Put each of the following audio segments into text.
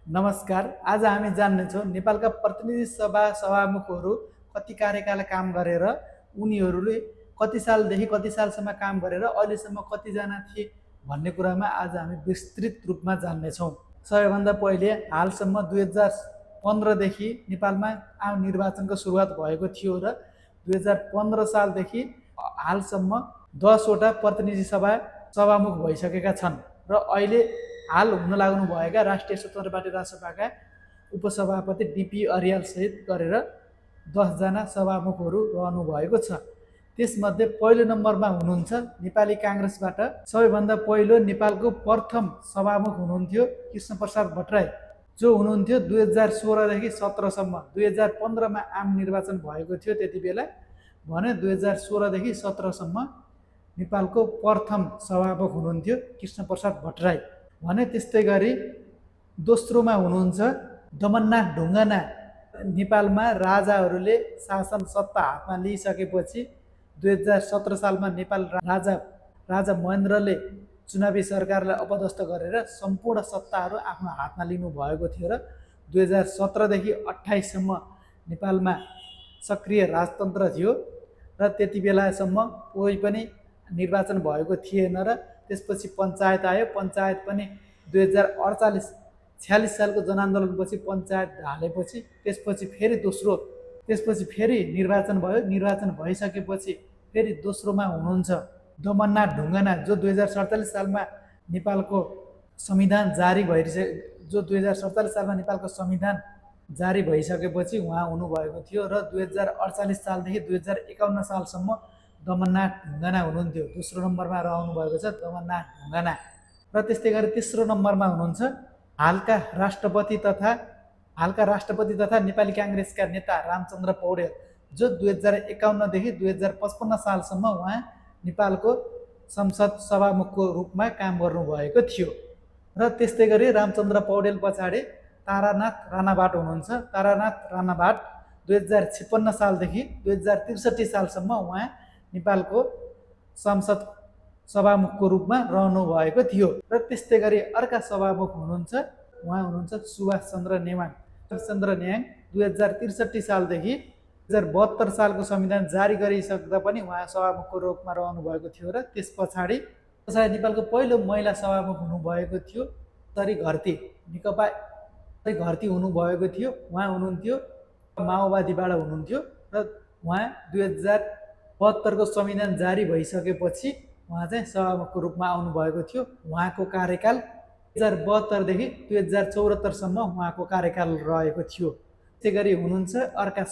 नमस्कार। आज हामी जान्नेछौँ नेपालका प्रतिनिधि सभा सभामुखहरू कति कार्यकाल काम गरेर उनीहरूले कति सालदेखि कति सालसम्म काम गरेर अहिलेसम्म कतिजना थिए भन्ने कुरामा आज हामी विस्तृत रूपमा जान्नेछौँ। सबैभन्दा पहिले हालसम्म 2015देखि नेपालमा आम निर्वाचनको सुरुवात भएको थियो र 2015 सालदेखि हालसम्म 10वटा प्रतिनिधि सभा सभामुख भइसकेका छन् र अहिले हाल हुन लाग्नुभएका राष्ट्रिय स्वतन्त्र पार्टी रासपाका उपसभापति डिपी अर्याल सहित गरेर 10जना सभामुखहरू रहनुभएको छ। त्यसमध्ये पहिलो नम्बरमा हुनुहुन्छ नेपाली काङ्ग्रेसबाट सबैभन्दा पहिलो नेपालको प्रथम सभामुख हुनुहुन्थ्यो कृष्णप्रसाद भट्टराई, जो हुनुहुन्थ्यो 2016देखि 17सम्म। 2015मा आम निर्वाचन भएको थियो त्यति बेला, भने 2016देखि 17सम्म नेपालको प्रथम सभामुख हुनुहुन्थ्यो कृष्णप्रसाद भट्टराई भने। त्यस्तै गरी दोस्रोमा हुनुहुन्छ दमननाथ ढुङ्गाना। नेपालमा राजाहरूले शासन सत्ता हातमा लिइसकेपछि 2017 सालमा नेपाल राजा महेन्द्रले चुनावी सरकारलाई अपदस्थ गरेर सम्पूर्ण सत्ताहरू आफ्नो हातमा लिनुभएको थियो र 2017देखि 28सम्म नेपालमा सक्रिय राजतन्त्र थियो र त्यति बेलासम्म कोही पनि निर्वाचन भएको थिएन र त्यसपछि पञ्चायत आयो। पञ्चायत पनि 2046 सालको जनआन्दोलनपछि पञ्चायत ढालेपछि त्यसपछि फेरि निर्वाचन भयो। निर्वाचन भइसकेपछि फेरि दोस्रोमा हुनुहुन्छ दमननाथ ढुङ्गाना, जो 2047 सालमा नेपालको संविधान जारी भइसकेपछि उहाँ हुनुभएको थियो र 2048 सालदेखि 2051 सालसम्म दमननाथ ढुङ्गाना हुनुहुन्थ्यो। दोस्रो नम्बरमा रहनुभएको छ दमननाथ ढुङ्गाना। र त्यस्तै गरी तेस्रो नम्बरमा हुनुहुन्छ हालका राष्ट्रपति तथा नेपाली काङ्ग्रेसका नेता रामचन्द्र पौडेल, जो 2051देखि 2055 सालसम्म उहाँ नेपालको संसद सभामुखको रूपमा काम गर्नुभएको थियो। र त्यस्तै गरी रामचन्द्र पौडेल पछाडि तारानाथ राणाभाट हुनुहुन्छ। तारानाथ राणाभाट 2056 सालदेखि 2063 सालसम्म उहाँ नेपालको संसद सभामुखको रूपमा रहनुभएको थियो। र त्यस्तै गरी अर्का सभामुख हुनुहुन्छ सुभाष चन्द्र नेवाङ। 2063 सालदेखि 2072 सालको संविधान जारी गरिसक्दा पनि उहाँ सभामुखको रूपमा रहनुभएको थियो र त्यस पछाडि नेपालको पहिलो महिला सभामुख हुनुभएको थियो नेकपा घरती हुनुभएको थियो। उहाँ हुनुहुन्थ्यो माओवादीबाट हुनुहुन्थ्यो र उहाँ 2072को संविधान जारी भइसकेपछि उहाँ चाहिँ सभामुखको रूपमा आउनुभएको थियो। उहाँको कार्यकाल 2072देखि 2074सम्म उहाँको कार्यकाल रहेको थियो। त्यसै गरी हुनुहुन्छ अर्का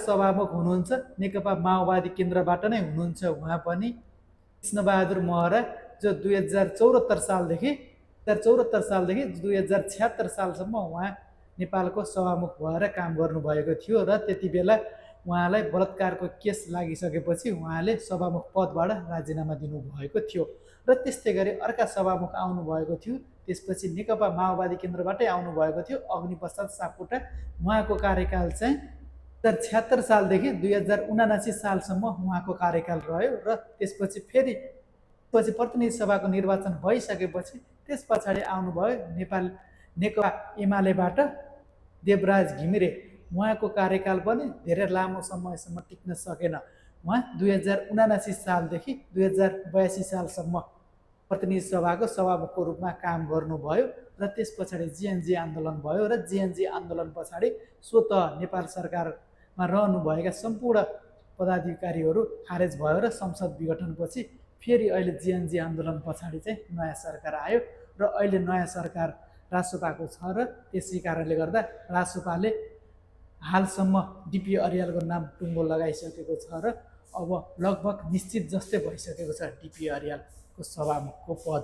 सभामुख हुनुहुन्छ नेकपा माओवादी केन्द्रबाट नै हुनुहुन्छ उहाँ पनि कृष्णबहादुर महरा, जो 2074 सालदेखि 2076 सालसम्म उहाँ नेपालको सभामुख भएर काम गर्नुभएको थियो र त्यति बेला उहाँलाई बलात्कारको केस लागिसकेपछि उहाँले सभामुख पदबाट राजीनामा दिनुभएको थियो। र त्यस्तै गरी अर्का सभामुख आउनुभएको थियो। त्यसपछि नेकपा माओवादी केन्द्रबाटै आउनुभएको थियो अग्निप्रसाद सापकोटा। उहाँको कार्यकाल चाहिँ 2076 सालदेखि 2079 सालसम्म उहाँको कार्यकाल रह्यो र त्यसपछि प्रतिनिधि सभाको निर्वाचन भइसकेपछि त्यस पछाडि आउनुभयो नेकपा एमालेबाट देवराज घिमिरे। उहाँको कार्यकाल पनि धेरै लामो समयसम्म टिक्न सकेन। उहाँ 2079 सालदेखि 2082 सालसम्म प्रतिनिधि सभाको सभामुखको रूपमा काम गर्नुभयो र त्यस पछाडि जिएनजी आन्दोलन भयो र जिएनजी आन्दोलन पछाडि स्वत नेपाल सरकारमा रहनुभएका सम्पूर्ण पदाधिकारीहरू खारेज भयो र संसद विघटनपछि फेरि अहिले जिएनजी आन्दोलन पछाडि चाहिँ नयाँ सरकार आयो र अहिले नयाँ सरकार रासपाको छ र त्यसै कारणले गर्दा रासपाले हालसम्म डिपी अर्यालको नाम टुङ्गो लगाइसकेको छ र अब लगभग निश्चित जस्तै भइसकेको छ डिपी अर्यालको सभामुखको पद।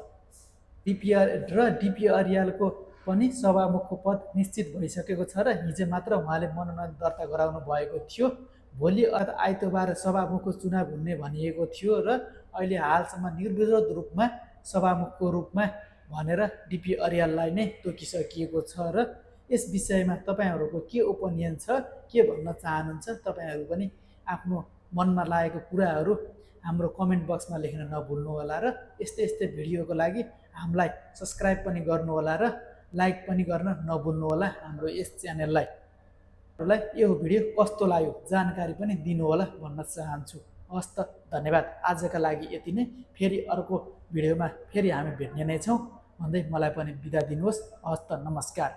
डिपी अर्यालको पनि सभामुखको पद निश्चित भइसकेको छ र हिजो मात्र उहाँले मनोनयन दर्ता गराउनु भएको थियो। भोलि आइतबार सभामुखको चुनाव हुने भनिएको थियो र अहिले हालसम्म निर्विरोध रूपमा सभामुखको रूपमा भनेर डिपी अर्याललाई नै तोकिसकिएको छ। र यस विषयमा तपाईँहरूको के ओपिनियन छ, के भन्न चाहनुहुन्छ? तपाईँहरू पनि आफ्नो मनमा लागेको कुराहरू हाम्रो कमेन्ट बक्समा लेख्न नभुल्नुहोला र यस्तै भिडियोको लागि हामीलाई सब्सक्राइब पनि गर्नुहोला र लाइक पनि गर्न नभुल्नु होला हाम्रो यस च्यानललाई। यो भिडियो कस्तो लाग्यो जानकारी पनि दिनु होला भन्न चाहन्छु। हस् त धन्यवाद। आजका लागि यति नै। फेरि अर्को भिडियोमा फेरि हामी भेट्ने नै छौँ भन्दै मलाई पनि बिदा दिनुहोस्। हस् त नमस्कार।